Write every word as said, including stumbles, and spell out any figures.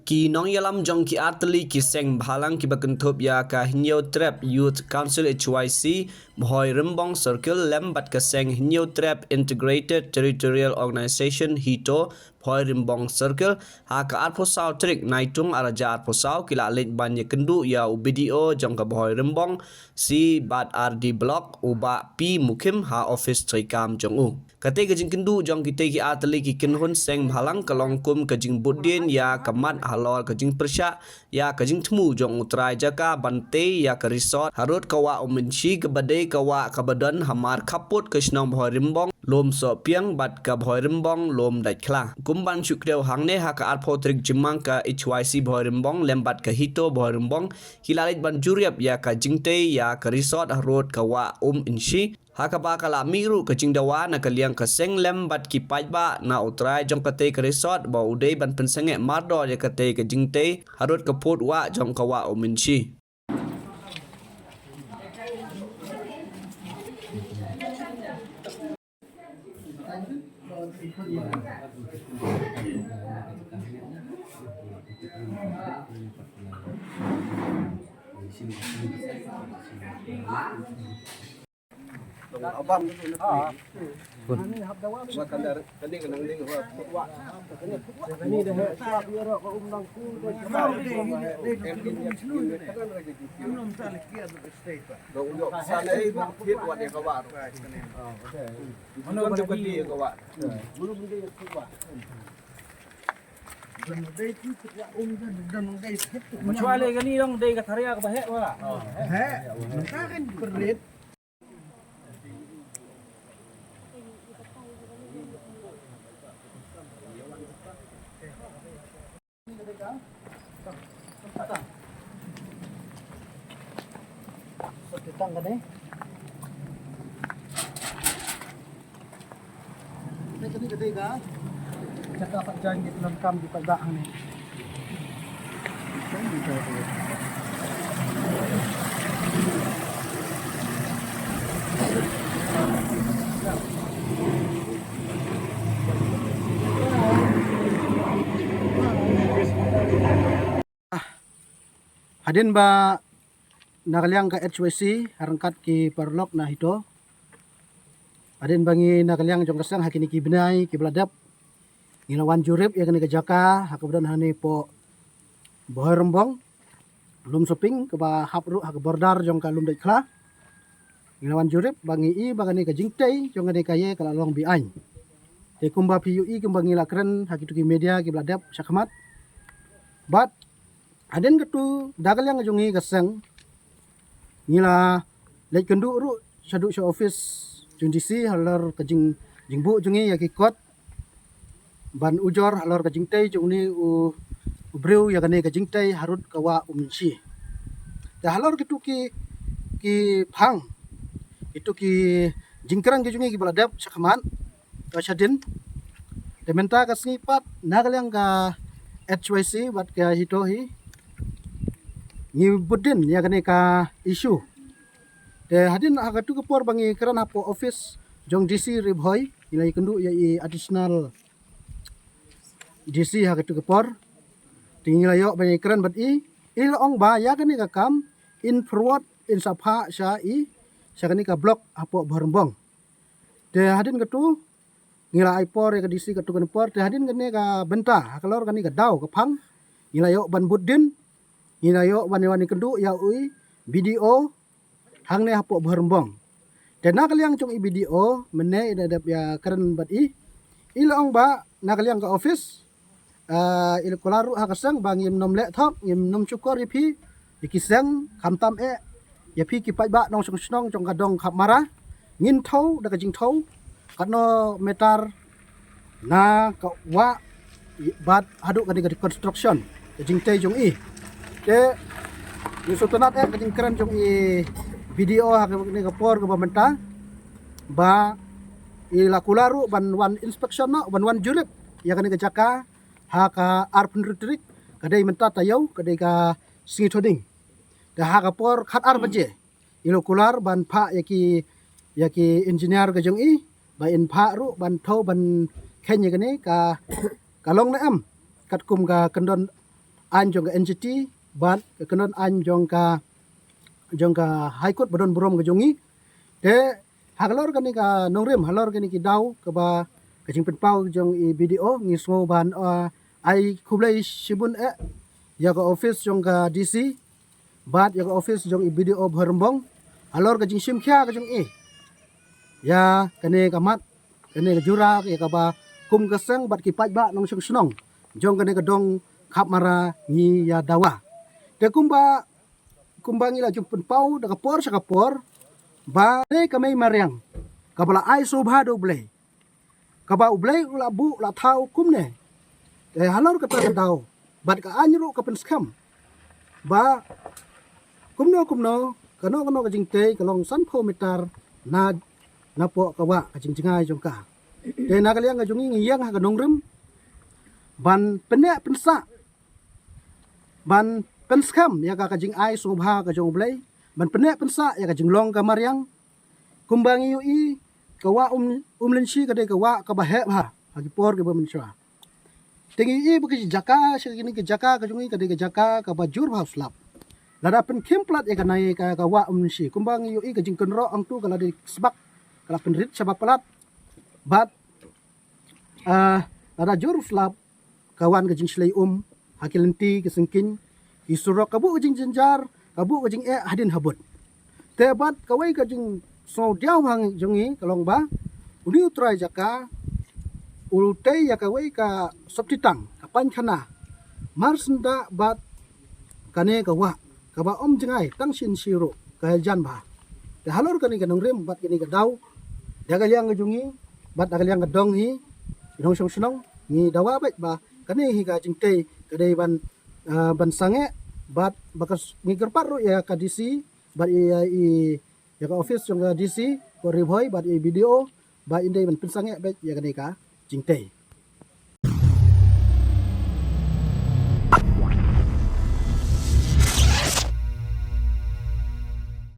Ki nongïalam jong ki artylli ki seng bhalang kiba kynthup ïa ka Hynñiewtrep Youth Council H Y C, Bhoirymbong Circle, lem bad ka seng Hynñiewtrep Integrated Territorial Organization, HITO, Bhoirymbong Circle, ha ka arphew saw tarik Naitung arhajar arphew saw, ki la leit ban ïakynduh ïa u B D O jong ka Bhoirymbong C bad R D Block, u Bah P Mukhim, ha office treikam jong u. Kata ka jingkynduh jong kita ki artylli ki kynhun seng bhalang ka long kum ka jingbud dien ïa ka mat halor ka jingpyrshah ïa ka jingthmu jong u trai jaka ban tei ïa ka resort harud ka Wah Umynshi, kaba dei ka wah kaba don hamar khappud ka shnong Bhoirymbong, Lum Sohpiang bad ka Bhoirymbong, Lum Daitkhla. Kum ban shu kdew hangne, ha ka arphew tarik Jymmang, ka H Y C Bhoirymbong lem bad ka HITO Bhoirymbong ki la leit ban jurip ïa ka jingtei ïa ka resort harud ka Wah Umynshi, ha kaba ka la mih ruh ka jingdawa na ka liang ka seng lem bad ki paidbah na u trai jong kata ka resort ba u dei ban pynsangeh mardor ïa kata ka jingtei harud ka pud wah jong ka Wah Umynshi. Machwale kani dong dei ka tharia ka bahek wala. Heh, mentang kan berit. Satu tang kani. Kani kani ka. Jaka pat jan ki pyndonkam ki paidbah hangne. Hadien ba na ka liang ka H Y C ha ryngkat ki paralok na HITO, hadien ba ngi na ka liang jong ka seng ha kine ki bnai kiba la dep, ngi la wan jurip ïa kane ka jaka ha kaba don hangne hapoh Bhoirymbong, Lum Sohpiang, kaba hap ruh ha ka border jong ka Lum Daitkhla. Ngi la wan jurip ba ngi i ba kane ka jingtei jong kane ka ïing ka la long be-aiñ. Te kumba phi ïohi, kumba ngi la kren ha kito ki media kiba la dep shakhmat, bad hadien katu da ka liang jong ngi ka seng, ngi la leit kynduh ruh shaduh sha office jong DC halor ka jing, jingbuh jong ngi ïa ki kot ban ujor halor ka jingtei jong une u, u briew ïa kane ka jingtei harud ka Wah Umynshi. Te halor kitu ki, ki phang, kitu ki jingkren ki jong ngi kiba la dep shakhmat, ka shadien. Te mynta ka sngi pat na ka liang ka H Y C bad ka HITO hi, ngi bud dien ïa kane ka issue. Te hadien ha katu ka por ba ngi kren hapoh office jong DC Ri Bhoi, ngi la ïakynduh ïa i additional DC ha katu ka por. Te ngi la ïoh ba ngi kren bad i, i la ong ba ïa kane ka kam in forward, in sa phah sha i, sha kane ka block hapoh Bhoirymbong. Te hadien katu ngi la ai por ïa ka DC katu kane por, te hadien kane ka bynta, ha ka lor kane ka daw ka phang, ngi la ïoh ban bud dien, ngi la ïoh ban ïa wan ïakynduh ïa u BDO hangne hapoh Bhoirymbong. Te na ka liang jong i BDO mynne i da dep ïakren bad i, i la ong ba na ka liang ka office, ah, i la kular ruh ha ka seng ba ngim nym leh thok, ngim nym shukor ïa phi, ïa ki seng, khamtam eh ïa phi ki paidbah nongshong shnong jong ka dong Khapmara. Ngin thew da ka jingthew katno meter na ka wah bad haduh kane ka construction ka jingtei jong i. Te ngi sngewtynnat eh ka jingkren jong i BDO ha kane ka por kaba mynta, ba i la kular ruh ban wan inspection noh, ban wan jurip ïa kane ka jaka ha ka arphew hynriew tarik, ka dei mynta taïew, ka dei ka sngi Thohdieng. Te ha ka por khatar baje i la kular ban phah ïa ki, ïa ki engineer ka jong i ba in phah ruh ban thew ban kheiñ ïa kane ka, ka long ne em katkum ka kyndon aiñ jong ka N G T bad ka kynhun aiñ jong ka jong ka High Court ba don burom ka jong ngi. Te halor kane ka nongrim, halor kane ki daw kaba ka jingpynpaw jong i B D O, ngi sngew ban, uh, ai khublei shibun eh ïa ka office jong ka D C bad ïa ka office jong i B D O Bhoirymbong halor ka jingshim khia ka jong i ïa kane ka mat, kane ka jura, ïa kaba kum ka seng bad ki paidbah nongshong shnong jong kane ka dong Khapmara ngi ïa dawa. Te kumba kumba ngi la jingpynpaw da ka por sha ka por ba ne ka mei mariang kaba la ai sngewbha da U Blei, kaba U Blei u la buh la thaw kumne. Te halor kata ka daw bad ka aiñ ruh ka pynskhem ba kumno kumno, kano kano ka jingtei ka long sanphew meter na napoh ka wah, ka jingjngai jong ka. Te na ka liang ka jong ngi, ngi ïeng ha ka nongrim ban pynneh pynsah, ban pynskhem ïa ka, ka jingai sngewbha ka jong U Blei, ban pynneh pynsah ïa ka jinglong ka mariang. Kumba ngi ïohi, ka wah Um, Umlynshi ka dei ka wah kaba heh bha ha ki por kiba mynshuwa. Te ngi ïohi ba ka jaka, sha kine ki jaka ka jong ngi ka dei ka jaka kaba jur bha u slap. Lada pynkhim palat ïa kane ka, ka wah Umlynshi, kumba ngi ïohi ka jingkynroh hangtu ka la dei sbak, ka la pynrit sha ba palat. Bad, ah, lada jur u slap, ka wan ka jingshlei um ha ki lynti, ki syngkien, ki surok, ka buh ka jingjynjar, ka buh ka jingeh hadien habud. Te bad kawei ka jingsngewdiaw ha jong ngi ka long ba une u trai jaka u tei ïa kawei ka sopti tang, ka painkhana, mar syndah bad kane ka wah kaba ym jngai tang shisien ruh, ka jan bha. Te halor kane ka nongrim bad kane ka daw, da ka liang ka jong ngi bad da ka liang ka dong hi, ki nongshong shnong, ngi dawa beit ba kane hi ka jingtei ka dei ban, ah, ban sangeh bad ba ka s-, ngi kyrpad ruh ïa ka D C bad ïa i, ïa ka office jong ka D C Port Ri Bhoi bad ïa i B D O ba in dei ban pynsangeh beit ïa kane ka jingtei.